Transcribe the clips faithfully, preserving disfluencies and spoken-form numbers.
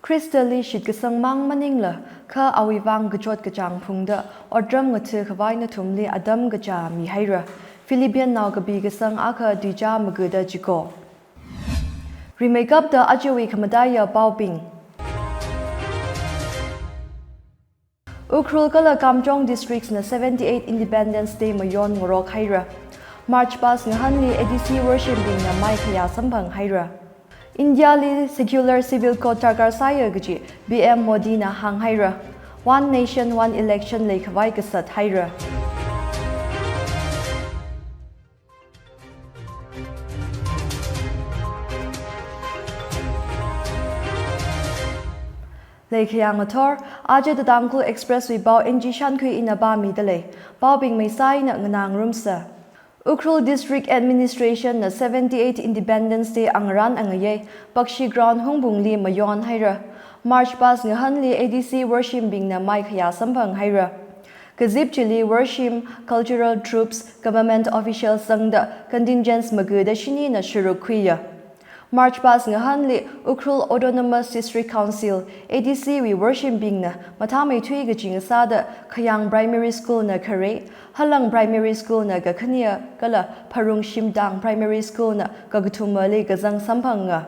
Khristali shitkasang mang maningla, kha awui vang kachot kachāng phungda, otram ngatha khavai nathumli atam kachā mihaira. Philippian nao kapi kasang akha tuichā magada chiko. Rimeikapta ajawui khamataiya paobing. Ukhrul kala Kamjong districts na seventy-eight Independence Day mayon ngarok haira. March past ngahānli A D C worshipbingna maikhayā samphang haira. India li secular civil code darkar sāya kaji P M Modi na hāng haira. One nation, one election leikhavai kasat haira. Leikhayā ngathor, aja The Tangkhul Express wui pao N G Shankhui ina pāmida lei. Paobing meisā ina nganā ngarumsa. Ukhrul District Administration na seventy-eight Independence Day angarān angayei Pakshi Ground Hungpungli mayon haira. March past ngahānli A D C worshipbingna maikhayā samphang haira. Kazip chili worship, cultural troupes, government officials sangda contingents magada shinina sharuk khuiya. March past ngahānli Ukhrul Autonomous District Council, A D C wui worshipbingna mathāmeithui kaching sāda Khayang Primary School na khare, Halang Primary School na kakhane kala Pharung Shimtang Primary School na kakathumali kazang samphanga.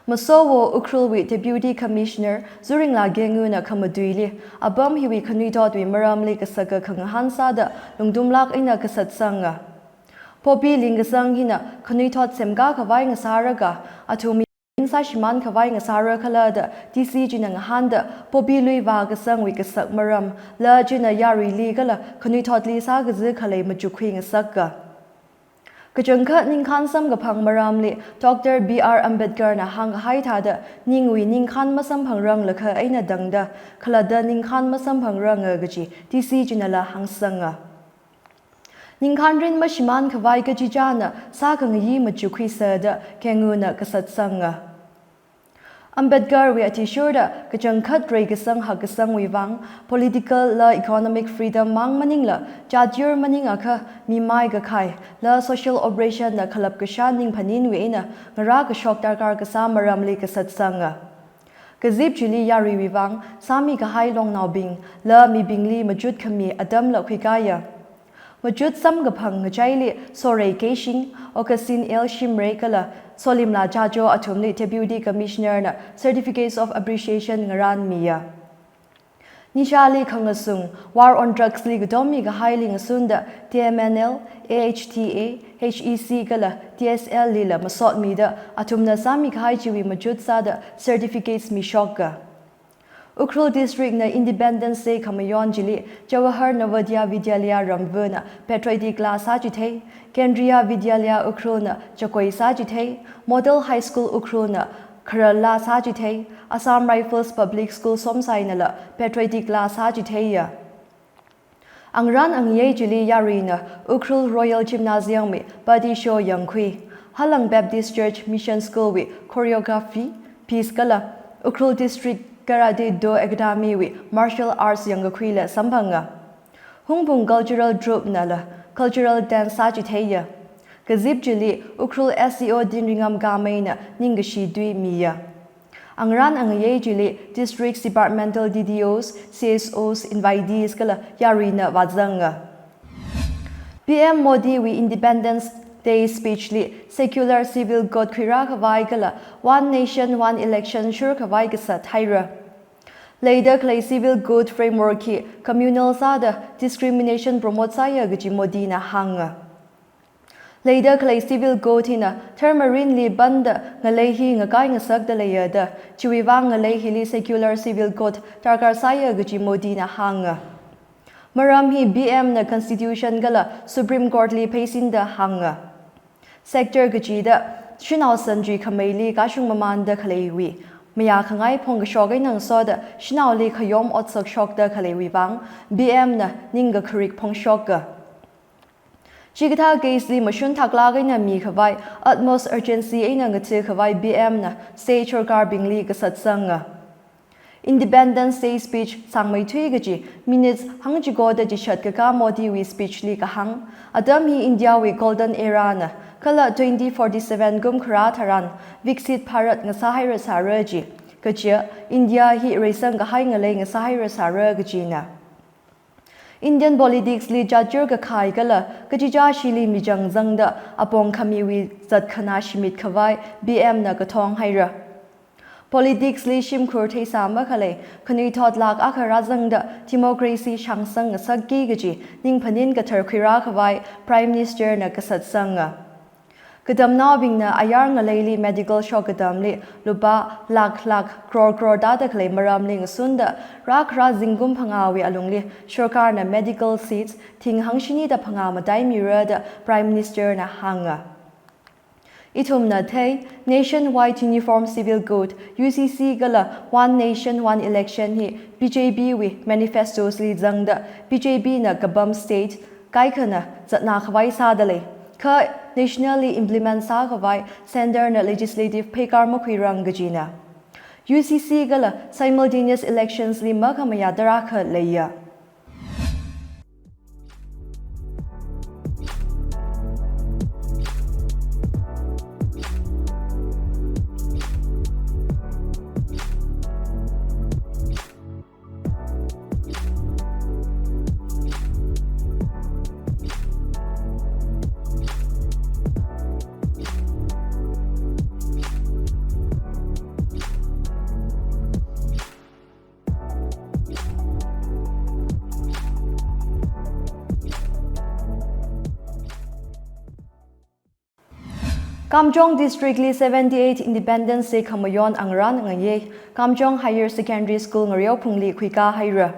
Masowo Ukhrul wui Deputy Commissioner Zuringla Gengu na khamatuili, apam hiwui khanuithotwui maramli kasaka khangahān sāda lungtumlāk eina kasatsanga. Poppy lingkasang hina khanuithot semkā khavai ngasāra ka, athumwui sāshimān khavai ngasāra khala da D C china ngahānda poppy lui vākasangwui kasak maram, la china yaruili kala khanuithotli sākaza khalei machukkhui ngasaka. Kachangkhat ningkhān samkaphang maramli Doctor B R Ambedkar na hāngkahai thāda ningwui ningkhān masamphangranglakha eina tangda khalatta ningkhān masamphangranga kaji D C chinala hāngsanga. Ningkhān rin mashimān khavai kachichāna sākhangayi machukkhuisa da Gengu na kasatsanga. Ambedkar wui athishurda kachangkhat reikasang hakkasangwui vang, political la economic freedom mang maningla, jat yur maningakha mimai kakhai la social operation na khalap kashā ningphaninwui eina ngarā kashok darkar kasā maramli kasatsanga. Kazip chili yaruiwui vang sāmi kahai longnaobing la mibingli machut khami atamla khuikāya. Machut samkaphang ngachaili Sorei Keishing, Augustine L Shimray kala Solimla Jajo athumli Deputy Commissioner na Certificates of Appreciation ngarānmiya. Nishāli khangasung, war on drugs li katommi kahaili ngasunda T M N L, A H T A, H E C kala T S L lila masotmida athumna sāmi kahai chiwui machut sāda certificates mishoka. Ukhrul District na Independence Day khamayon chili Jawahar Navodaya Vidyalaya Ramvana Patriotic la sāchithei, Kendriya Vidyalaya Ukhrul na Chakoi sāchithei, Model High School Ukhrul na Kharal la sāchithei, Assam Rifles Public School Somsai nala Patriotic la sāchitheiya. Angarān angayei chili yaruina Ukhrul Royal Gymnasium wui Paddy Show yangkhui, Halang Baptist Church Mission School wui choreography piece kala Ukhrul District Karate Do Academy wui martial arts yangkakhuila samphanga. Hungpung Cultural Troupe nala cultural dance sāchitheiya. Kazip chili Ukhrul S D O Tinringam Kamei na ningkashi tui miya. Angarān angayei chili District Departmental D D Os, C S Os, invitees kala yaruina vāzanga. P M Modi wui Independence Day speech li secular civil code khuirā khavai kala One Nation, One Election shur khavai kasat haira. Leida khalei civil code framework hi communal sāda discrimination promote sāya kaji Modi na hānga. Leida khalei civil code hina dharma rinli panda ngalei hi ngakai ngasakda leiya da, chiwui vang ngalei hili secular civil code darkar sāya kaji Modi na hānga. Maram hi P M na Constitution kala Supreme Court li pheisinda hānga. Sector kachida shanao sanjui khameili kashung mamanda khaleiwui mayā khangai phongkashok eina ngasoda shanaoli khayom otsak shokda khaleiwui vang P M na ningkakharik phongshoka. Chikathā case li mashun thaklāk eina mikhavai utmost urgency eina ngatha khavai P M na state sorkarbingli kasatsanga. Independence Day speech sāngmeithui kaji minutes hangchikoda chishat kakā Modi wui speech li kahāng, atam hi India wui golden era na kala twenty forty-seven kum kharā tharan Viksit Bharat ngasāhaira sāra ji. Kaja, India hi reisang kahai ngalei ngasāhaira sāra kajina. Indian politics li jachur kakhai kala kachichāshili michang zangda apong khamiwui zatkhanā shimit khavai B M na kathong haira. Politics li shimkhur theisā makhalei, khanuithot lak akha rāzangda democracy shāngsang ngasakki kaji ningphanin kathar khuirā khavai Prime Minister na kasatsanga. Katamnaobingna ayar ngaleili medical shok katamli lupā lakh lakh, crore crore tāda khalei maramli ngasunda, rākhara zingkum phangāwui alungli sorkarna medical seats thing hangshini da phangā mataimira da Prime Minister na hānga. Ithumna thei, Nationwide Uniform Civil Code, U C C kala One Nation One Election hi B J P wui manifestos li zangda B J P na kapam state kaikhana zatnā khavai sāda lei. Kha national li implement sākhavai centre na legislative pheikar makhuirang kajina. U C C kala simultaneous elections li makhamayā tarākha leiya. Kamjong District li seventy-eight Independence Day khamayon angarān angayei Kamjong Higher Secondary School ngareophungli khuikā haira.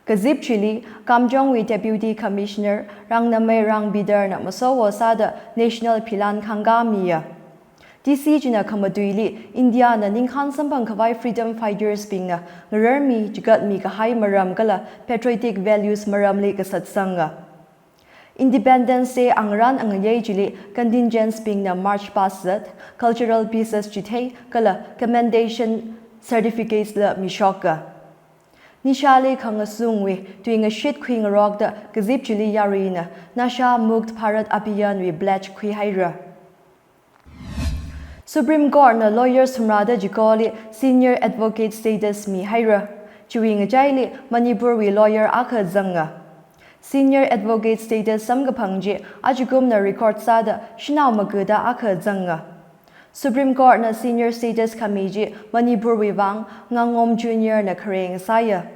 Kazip chili, Kamjong wui Deputy Commissioner Rangnamei Rangbidarna masowo sāda National Philan khangkā miya. D C china khamatuili India na ningkhān samphang khavai freedom fighters bingna ngararmi, chigatmi kahai maram kala patriotic values maramli kasatsanga. Independence Day angarān angayei chili contingents bingna march past zat, cultural pieces chithei kala commendation certificates la mishoka. Nishali khangasungwui tuingashit khuingarokda kazip chili yaruina Nasha Mukt Bharat Abhiyan wui pledge khuihaira. Supreme Court na lawyers thumrāda chikoli senior advocate status mihaira. Chiwui ngachaili Manipur wui lawyer akha zanga. Senior advocate status samkaphang chi achikumna record sāda shanao magada akha zanga. Supreme Court na senior status khami chi Manipur wui vang Ngangom Junior na khareng sāya.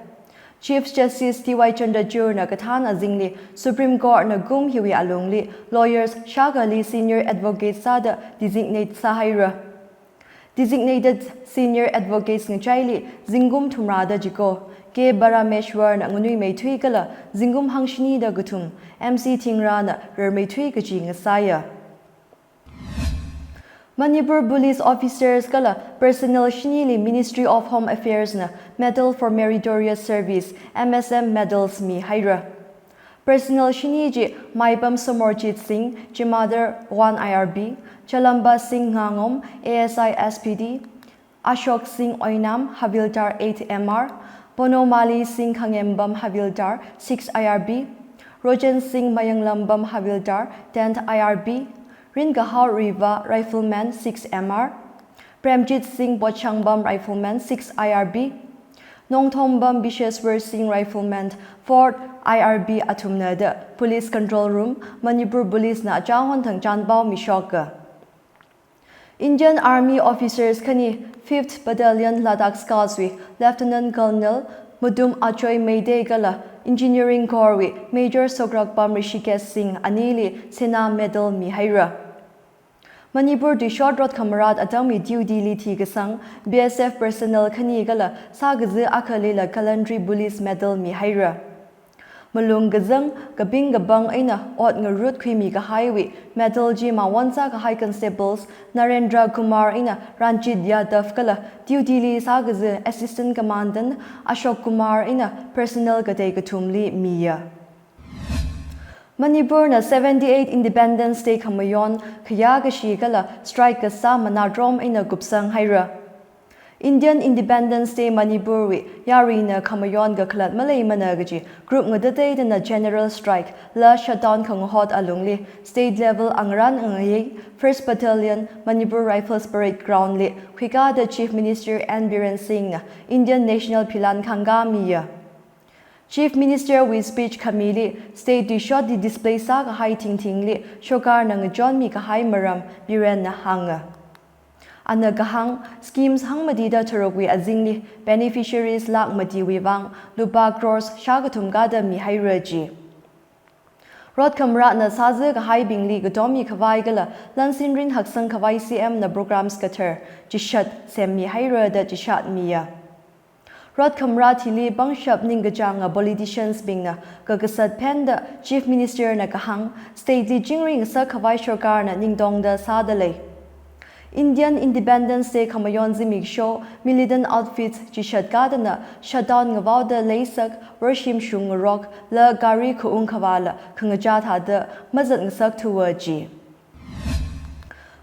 Chief Justice D Y Chandrachud na kathāna zingli Supreme Court na kum hiwui alungli lawyers shākhali senior advocate sāda designate sāhaira. Designated senior advocates ngachaili zingkum thumrāda chiko K Parameshwar na nganuimeithui kala zingkum hangshini da kathum M C Thingra na rarmeithui kaji ngasāya. Manipur Police Officers kala personnel shinili Ministry of Home Affairs na Medal for Meritorious Service, M S M medals mihaira. Personnel shini chi Maipam Samarjit Singh, Jamatia one I R B, Chalamba Singh Ngangom, A S I S P D, Ashok Singh Oinam, Havildar eight M R, Bonomali Singh Khangembam, Havildar six I R B, Rojan Singh Mayanglambam, Havildar ten I R B, Ringkahao Riva, Rifleman six M R, Premjit Singh Pochangbam, Rifleman six I R B, Nongthombam Bisheswar Singh, Rifleman four I R B athumna da Police Control Room, Manipur Police na achāhon thang chānpao mishoka. Indian Army officers khani Fifth Battalion Ladakh Scouts wui Lieutenant Colonel Mudum Ajoy Meitei kala Engineering Corps wui Major Sokrakpam Rishikesh Singh anili Sena Medal mihaira. Manipur tuishot rot khamarat atam wui duty li thikasang B S F personnel khani kala sākazi akhalila Gallantry Police Medal mihaira. Malung kazang, kaping kapang eina ot ngarut khuimi kahaiwui medal chi mawon sākahai constables Narendra Kumar eina Ranjit Yadav kala duty li sākazi Assistant Commandant Ashok Kumar eina personnel katei kathumli miya. Manipur na seventy-eight Independence Day khamayon khayā kashi kala strike kasā manatrom eina kupsang haira. Indian Independence Day Manipurwui yaruina khamayon kakhalat maleimana kaji group ngatateidana general strike la shutdown khangahot alungli state level angarān angayei First Battalion Manipur Rifles Parade Ground li khuikāda Chief Minister N Biren Singhna Indian National Philan khangkāmiya. Chief Minister wui speech khamili state wui shot di display sākahai thingthingli shokarna ngachonmi kahai maram Birenna hānga. Ana kahāng, schemes hangmatida tharukwui azingli beneficiaries lakh matiwui vang lupā crores shākathum kāda mihaira ji. Rot khamarāna sāza kahaibingli katommi khavai kala lansinrin haksang khavai C M na programs kathar chishat semmihaira da chishatmiya. Rot khamarā thili pangshap ningkachānga politicians bingna kakasat phenda Chief Minister na kahāng, state li chingri ngasak khavai shokarna ningtongda sāda lei. Indian Independence Day khamayon zimiksho militant outfits chishat kādana shutdown ngavaoda leisak, worshim shung ngarok la gari khaung khavāla khangachā thāda mazat ngasak thuwa ji.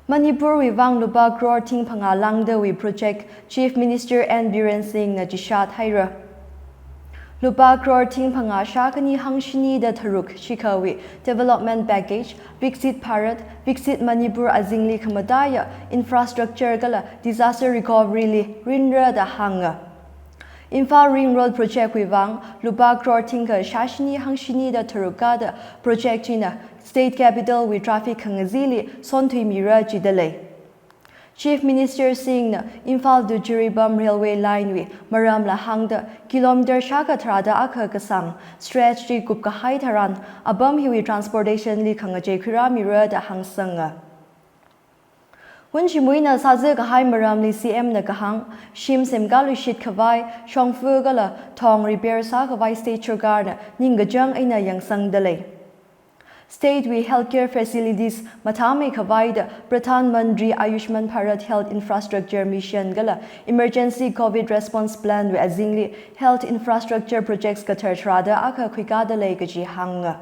Manipurwui vang lupā crore thing phangā langdawui project Chief Minister N Biren Singhna chishat haira. Lupā crore thing phangā shākhani hangshini da tharuk shikhawui development package Viksit Bharat, Viksit Manipur azingli khamataiya infrastructure kala disaster recovery li rinra da hānga. Imphal Ring Road Project wui vang lupā crore thingkha shāshini hangshini da tharuk kāda project china state capital wui traffic khangazili sonthuimira jida lei. Chief Minister Singhna Imphal to Jiribam Railway Line wui maramla hāngda kilometer shākha tharāda akha kasang stretch chi kupkahai tharan apam hiwui transportation li khangachei khuirāmira da hāngsanga. Wunchimuina sāza kahai maramli C M na kahāng, shim semkaluishit khavai, shongfa kala thong repair sākhavai state shokarna ningkachāng eina yangsangda lei. State wui healthcare facilities mathāmei khavaida Pradhan Mantri Ayushman Bharat Health Infrastructure Mission kala Emergency Covid Response Plan wui azingli health infrastructure projects kathar tharāda akha khuikāda lei kaji hānga.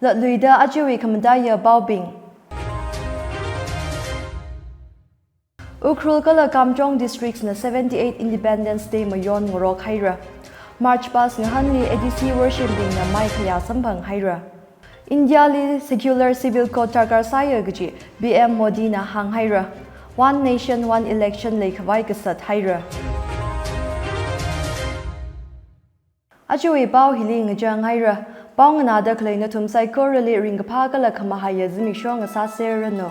Latluida ajawui khamataiya paobing. Ukhrul kala Kamjong districts na seventy-eight Independence Day mayon ngarok haira. March past ngahānli A D C worship bingna mai khayā samphang haira. India li secular civil code darkar sāya kaji P M Modi na hāng haira. One nation, one election leikhavai kasat haira. Ajawui pao hili ngachang haira. Pao nganāda khalei nathum saikorali ringkaphā kala khamahaiya zimiksho ngasāserranu.